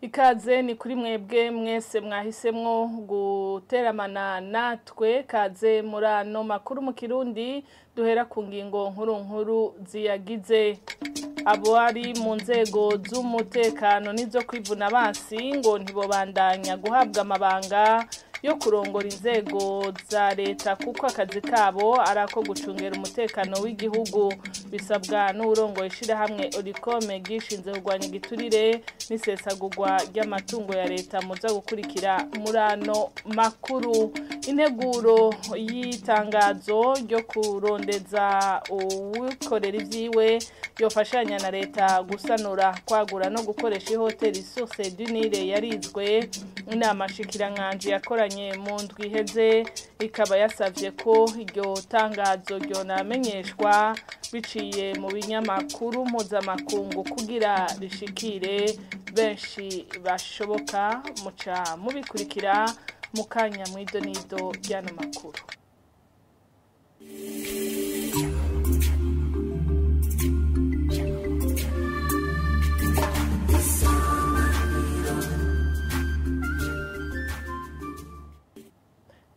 Ikaze ni kuri mwebwe mwese mwahisemwo guteramana natwe, kaze muri ano makuru mu Kirundi duhera ku ngingo nkuru nkuru ziyagize. Abo ari mu nzego z'umutekano n'izo kwivuna abansi ngo ntibobandanya guhabwa amabanga yo kurongora inzego za leta kuko akazi kabo ari ako gucungera umutekano w'igihugu, bisabwa n'uwurongoye ishirahamwe Orikome gishinze kurwanya igiturire n'isesagurwa ry'amatungo ya leta. Muza gukurikira muri ano makuru integuro y'itangazo ryo kurondeza uwikorera ivyiwe yofashanya na leta gusanura, kwagura no gukoresha ihoteli Source du Nil yarizwe. Inama shikiranganje yakoranye mu ndwi iheze ikaba yasavye ko iryo tangazo ryonamenyeshwa biciye mu binyamakuru mpuzamakungu kugira rishikire benshi bashoboka. Muca mubikurikira mu kanya mw'idonido ry'ano makuru.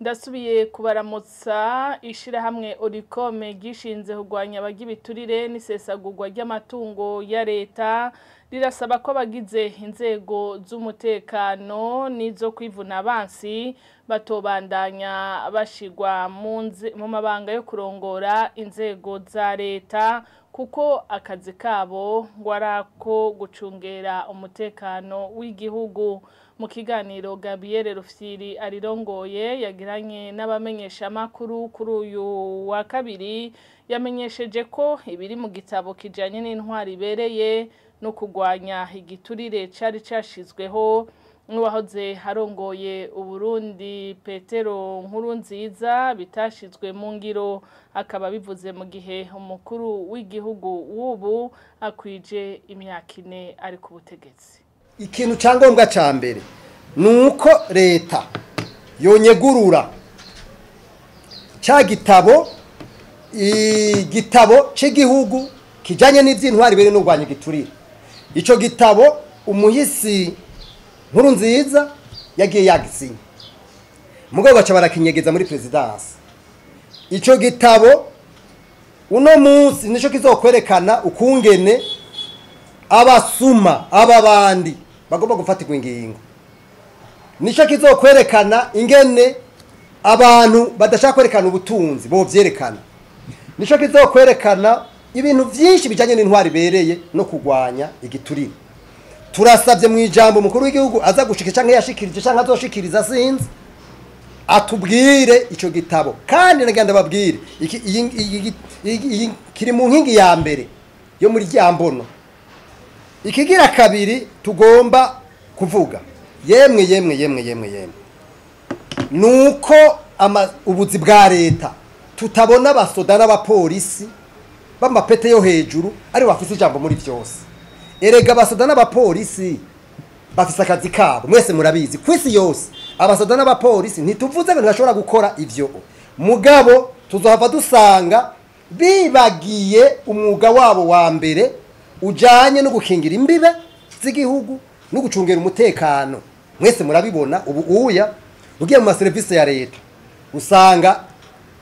Ndasubiye kubaramutsa. Ishirahamwe Orikome gishinze kurwanya abagibiturire n'isesagurwa ry'amatungo ya leta rirasaba ko abagize inzego z'umutekano n'izo kwivuna abansi batobandanya bashigwa mu mabanga yo kurongora inzego za leta kuko akazi kabo ngo ari ako gucungera umutekano w'igihugu. Mu kiganiro Gabriel Rufyiri arirongoye yagiranye n'abamenyeshamakuru kuri uyu wa kabiri, yamenyesheje ko ibiri mu gitabo kijanye n'intwari ibereye no kurwanya igiturire cari cashizweho n'uwahoze harongoye Uburundi Petero Nkurunziza bitashizwe mu ngiro, akaba bivuze mu gihe umukuru w'igihugu w'ubu akwije imyaka 4 ari ku butegetsi. Ikintu cyangombwa ca mbere nuko leta yonyegurura ca gitabo, igitabo c'igihugu kijanye n'ivy'intwari bere no kurwanya igiturire. Ico gitabo umuhisi Nkurunziza yagiye yagisinya, mugabo baca barakinyegeza muri presidence. Ico gitabo uno munsi nico kizokwerekana ukungene abasuma aba bandi bagomba gufatirwa ingingo, nico kizokwerekana ingene abantu badashaka kwerekana ubutunzi bo vyerekana, nico kizokwerekana ibintu vyinshi bijanye n'intwari bereye no kurwanya igiturire. Turasabye mu ijambo mukuru w'igihugu aza gushika canke yashikirije canke azoshikiriza sinzi, atubwire ico gitabo. Kandi nagenda babwire iki kiri mu nkingi ya mbere yo muri ryambono. Ikigira kabiri tugomba kuvuga, yemwe yemwe yemwe yemwe yemwe, nuko ubuzi bwa leta tutabona abasoda n'abapolisi b'amapete yo hejuru ari bafise ijambo muri vyose. Erega abasoda n'abapolisi bafise akazi kabo, mwese murabizi kwisi yose. Abasoda n'abapolisi ntituvuze ngo ntibashobora gukora ivyo, mugabo tuzohava dusanga bibagiye umwuga wabo wa mbere ujanye no gukingira imbibe z'igihugu no gucungera umutekano. Mwese murabibona ubu uya ugiye mu maserivisi ya leta usanga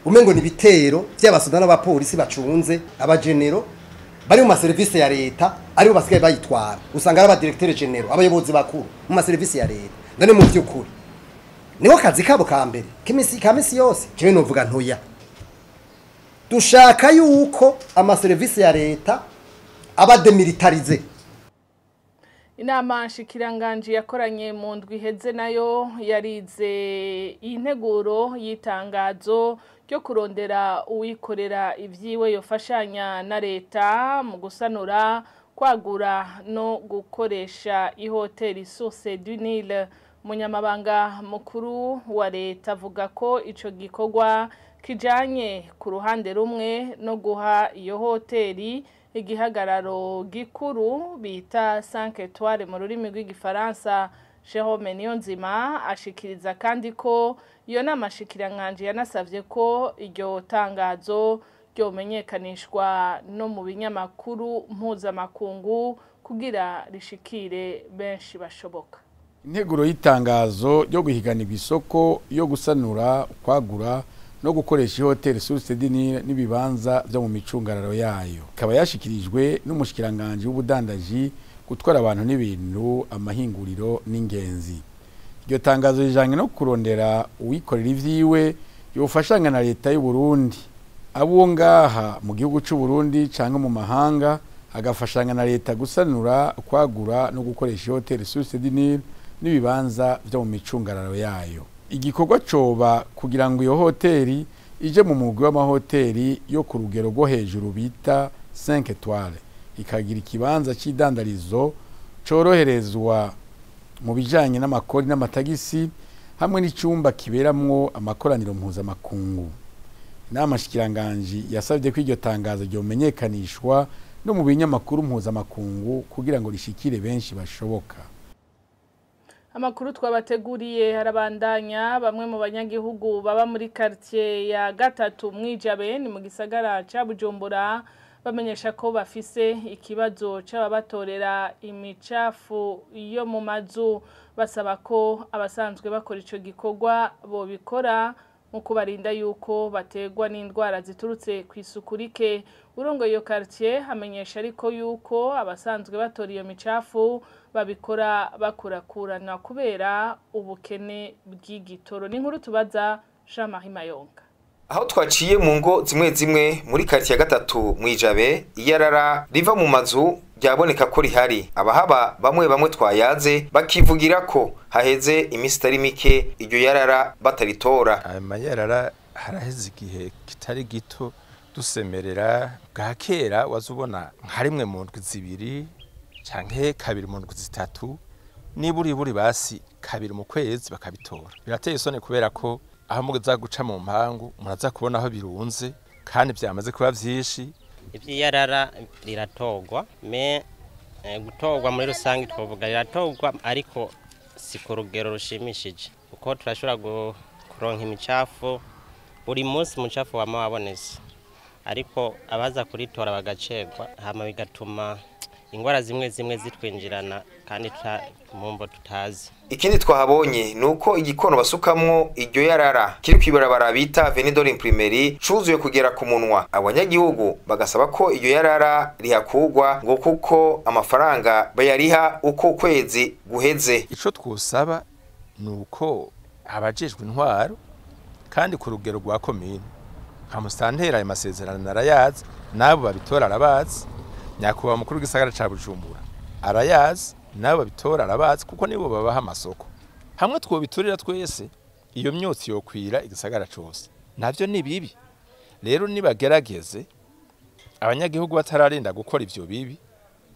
umengo ni bitero by'abasoda n'abapolisi bacunze abagenero bari mu maserivisi ya leta aribo basigaye bayitwara, usanga ari abadirecteur general, abayobozi bakuru mu maserivisi ya leta. Ndane mu by'ukuri niho kazi kabo ka mbere kimisi kamisi yose. Jewe novuga ntoya, dushaka yuko amaserivisi ya leta aba demilitarize. Inama nshikiranganje yakoranye mu ndwi iheze nayo yarize integuro y'itangazo ryo kurondera uwikorera ivyiwe yofashanya na leta mu gusanura, kwagura no gukoresha ihoteli Source du Nil. Umunyamabanga mukuru wa leta avuga ko ico gikorwa kijanye ku ruhande rumwe no guha iyo hoteli igihagararo gikuru bita 5 étoiles mu rurimi rw'igifaransa. Jerome Niyonzima ashikiriza kandi ko iyo nama shikiranganje yanasavye ko iryo tangazo ryomenyekanishwa no mu binyamakuru mpuzamakungu kugira rishikire benshi bashoboka. Integuro y'itangazo ryo guhiganirwa isoko yo gusanura, kwagura no gukoresha ihoteli Source du Nil n'ibibanza byo mu micungararo yayo, ikaba yashikirijwe n'umushikiranganje w'ubudandaji, gutwara abantu n'ibintu, amahinguriro n'ingenzi. Iryo tangazo rijanye no kurondera uwikorera ivyiwe yofashanya na leta y'u Burundi, abo ngaha mu gihugu c'u Burundi canke mu mahanga, agafashanya na leta gusanura, kwagura no gukoresha ihoteli Source du Nil n'ibibanza byo mu micungararo yayo. Igikorwa coba kugira ngo iyo hoteli ije mu mugwi w'amahoteli yo ku rugero rwo hejuru bita 5 étoiles, ikagira ikibanza c'idandarizo coroherezwa mu bijanye n'amakori n'amatagisi, hamwe n'icumba kiberamwo amakoraniro mpuzamakungu. Inama shikiranganji yasabye ko iryo tangazo ryomenyekanishwa no mu binyamakuru mpuzamakungu kugira ngo rishikire benshi bashoboka. Amakuru twabateguriye harabandanya. Bamwe mu banyagihugu baba muri quartier ya gatatu mwijabe ni mu gisagara ca Bujumbura bamenyesha ko bafise ikibazo c'ababatorera imicafu yo mu mazu, basaba ko abasanzwe bakora ico gikorwa bobikora mu kubarinda yuko bategwa n'indwara ziturutse ku isuku rike. Urongoye iyo quartier amenyesha ariko yuko abasanzwe batora iyo micafu babikora bakurakurana kubera ubukene bw'igitoro. Ni inkuru tubaza Jean-Marie Mayonga. Aho twaciye mu ngo zimwe zimwe muri quartier ya gatatu mwijabe, iyarara riva mu mazu ryaboneka ko rihari. Abahaba bamwe bamwe twayaze bakivugira ko haheze iminsi itari mike iryo yarara bataritora. Ayo mayarara haraheze igihe kitari gito dusemerera. Bwa kera wazubona nka rimwe mu ndwi zibiri canke kabiri mu ndwi zitatu, niburi buri basi kabiri mu kwezi bakabitora. Birateye isoni kubera ko aho muza guca mu mpangu muraza kubona aho birunze kandi byamaze kuba vyinshi. Ivyiyarara riratogwa me gutogwa muri rusange twovuga riratogwa, ariko si ku rugero rushimishije, kuko turashobora kuronka imicafu buri munsi, umucafu wama wabonetse, ariko abaza kuritora bagacegwa, hama bigatuma ingwara zimwe zimwe zitwinjirana kandi mumbo tutazi. Ikindi twahabonye nuko igikono basukamwo iryo yarara kiri kwibarabara bita Venidor Imprimerie cuzuye kugera ku munwa. Abanyagihugu bagasaba ko iryo yarara rihakugwa ngo kuko amafaranga bayariha uko kwezi guheze. Ico twosaba nuko abajejwe intwaro kandi ku rugero rwa komine nka musantera ayo masezerano narayazi, nabo babitora arabazi, nyakubahwa mukuru w'igisagara ca Bujumbura arayazi, nabo babitora arabazi, kuko nibo babaha amasoko. Hamwe twobiturira twese iyo myotsi yokwira igisagara cose, navyo ni bibi. Rero nibagerageze abanyagihugu batararinda gukora ivyo bibi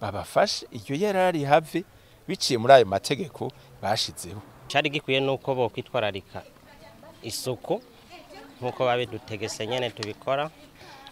babafashe iryo yarari have biciye muri ayo mategeko bashizeho. Cari gikwiye nuko bo kwitwararika isuku nkuko babidutegese nyene tubikora,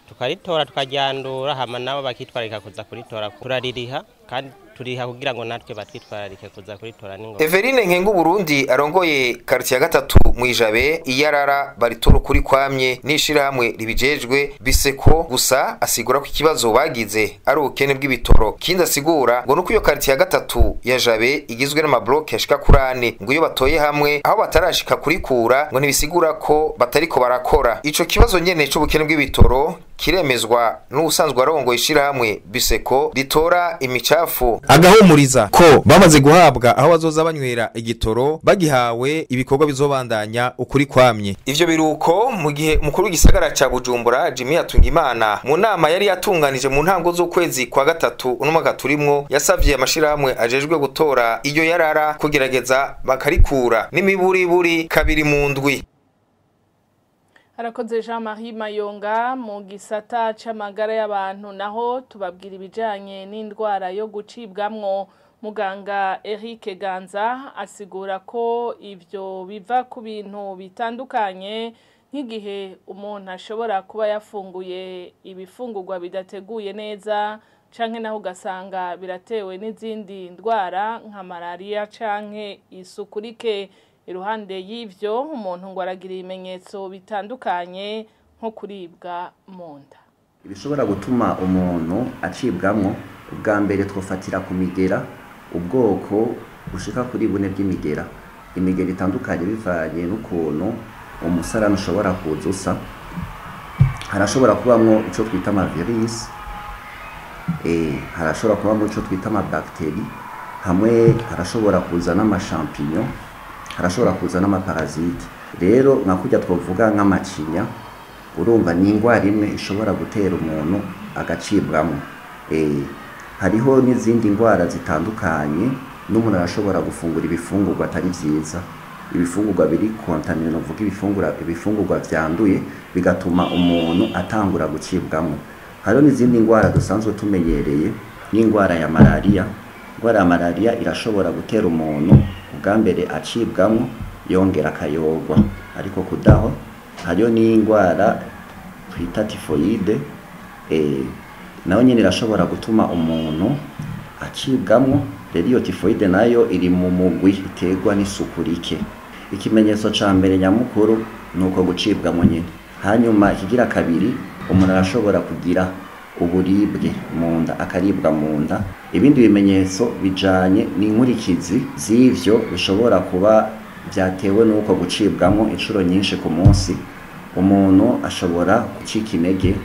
tukaritora tukajyandura, hama nabo bakitwararika kuza kuritora. Turaririha kandi turiha kugira ngo natwe batwitwararike kuza kuritora n'ingoga. Everine Nkengu Burundi arongoye quartier ya gatatu mwijabe, iyarara baritora kuri kwamye n'ishirahamwe ribijejwe biseko, gusa asigura ko ikibazo bagize ari ubukene bw'ibitoro. Kindi asigura ngo nuko iyo quartier ya gatatu ya Jabe igizwe n'amabloke ashika kuri ane, ngo iyo batoye hamwe aho batarashika kurikura ngo ntibisigura ko batariko barakora. Ico kibazo nyene c'ubukene bw'ibitoro kiremezwa n'ubusanzwe arongoye ishirahamwe biseko ritora imicafu, agahumuriza ko bamaze guhabwa aho bazoza banywera igitoro, bagihawe ibikorwa bizobandanya ukuri kwamye. Ivyo biruko mu gihe mukuru w'igisagara ca Bujumbura Jimmy Hatungimana mu nama yari yatunganije mu ntango z'ukwezi kwa gatatu uno mwaka turimwo, yasavye amashirahamwe ajejwe gutora iyo yarara kugerageza bakarikura n'imiburiburi kabiri mu ndwi. Harakoze Jean-Marie Mayonga. Mu gisata c'amagara y'abantu naho tubabwira ibijanye n'indwara yo gucibwamwo. Muganga Eric Ganza asigura ko ivyo biva ku bintu bitandukanye, nk'igihe umuntu ashobora kuba yafunguye ibifungurwa bidateguye neza, canke naho ugasanga biratewe n'izindi ndwara nka malaria canke isuku rike. Iruhande y'ivyo umuntu ngo aragira ibimenyetso bitandukanye nko kuribwa mu nda. Ibishobora gutuma umuntu acibwamwo, ubwa mbere twofatira ku migera, ubwoko bushika kuri bune bw'imigera, imigera itandukanye bivanye n'ukuntu umusarani ushobora kuza usa. Harashobora kubamwo ico twita amavirisi, harashobora kubamwo ico twita amabakteri, hamwe harashobora kuza n'amashampinyo, harashobora kuza n'amaparasite. Rero nka kurya twovuga nk'amacinya, urumva ni ingwara imwe ishobora gutera umuntu agacibwamwo. Hariho n'izindi ngwara zitandukanye, n'umuntu arashobora gufungura ibifungurwa atari vyiza, ibifungurwa biri kontamine, novuga ibifungurwa vyanduye, bigatuma umuntu atangura gucibwamwo. Hariho n'izindi ngwara dusanzwe tumenyereye, nk'ingwara ya malaria. Ingwara ya malaria irashobora gutera umuntu ubwa mbere acibwamwo, yongera akayogwa, ariko kudaho. Hariho n'ingwara twita tifoide, nayo nyene irashobora gutuma umuntu acibwamwo. Rero iyo tifoide nayo iri mu mugwi iterwa n'isuku rike. Ikimenyetso ca mbere nyamukuru ni uko gucibwamwo nyene. Hanyuma ikigira kabiri, umuntu arashobora kugira uburibwe mu nda, akaribwa mu nda. Ibindi bimenyetso bijanye n'inkurikizi z'ivyo bishobora kuba vyatewe n'uko gucibwamwo inshuro nyinshi ku munsi. Umuntu ashobora gucika intege,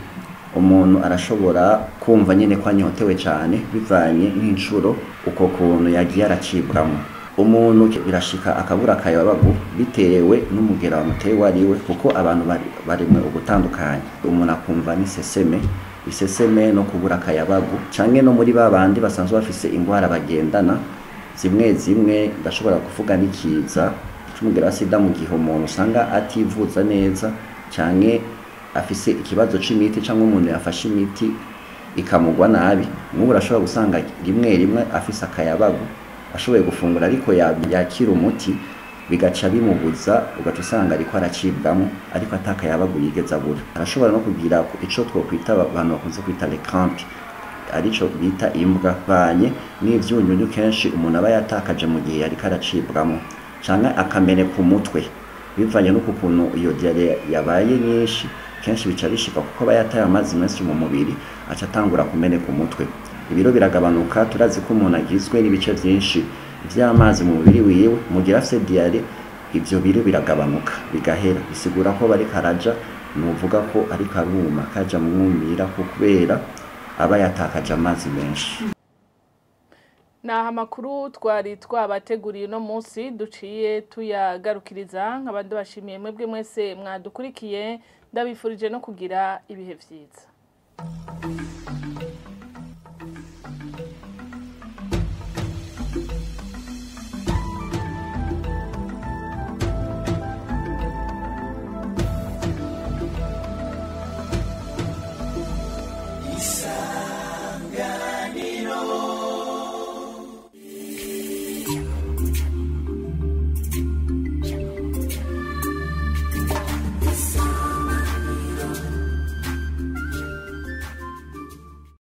umuntu arashobora kumva nyene ko anyotewe cane bivanye n'inshuro uko kuntu yagiye aracibwamwo. Umuntu birashika akabura akayabagu bitewe n'umugera wamuteye uwo ari we, kuko abantu baremwe ugutandukanye. Umuntu akumva n'iseseme, iseseme no kubura akayabagu, canke no muri ba bandi basanzwe bafise ingwara bagendana zimwe zimwe, ndashobora kuvuga n'ikiza c'umugera wa sida, mu gihe umuntu usanga ativuza neza canke afise ikibazo c'imiti, canke umuntu yafashe imiti ikamugwa nabi. Nk'ubu urashobora gusanga rimwe rimwe afise akayabagu, ashoboye gufungura ariko yakira umuti bigaca bimubuza, ugaca usanga ariko aracibwamwo ariko atakayabagu yigeze abura. Arashobora no kugira ico twokwita, abantu bakunze kwita les crampes, arico bita imbwa, banye n'ivyunyunyu kenshi umuntu aba yatakaje mu gihe yariko aracibwamwo, canke akameneka umutwe bivanye n'uko ukuntu iyo diare yabaye nyinshi. Kenshi bica bishika kuko aba yataye amazi menshi mu mubiri, aca atangura kumeneka umutwe. Ibiro biragabanuka. Turazi ko umuntu agizwe n'ibice vyinshi vy'amazi mu mubiri wiwe, mugira afise diare ivyo biro biragabanuka bigahera, bisigura ko bariko araja, nuvuga ko ariko aruma kaja mwumira, ko kubera aba yatakaje amazi menshi. Naha amakuru twari twabateguriye uno munsi duciye tuyagarukiriza. Nk'abandi bashimiye mwebwe mwese mwadukurikiye, ndabifurije no kugira ibihe vyiza.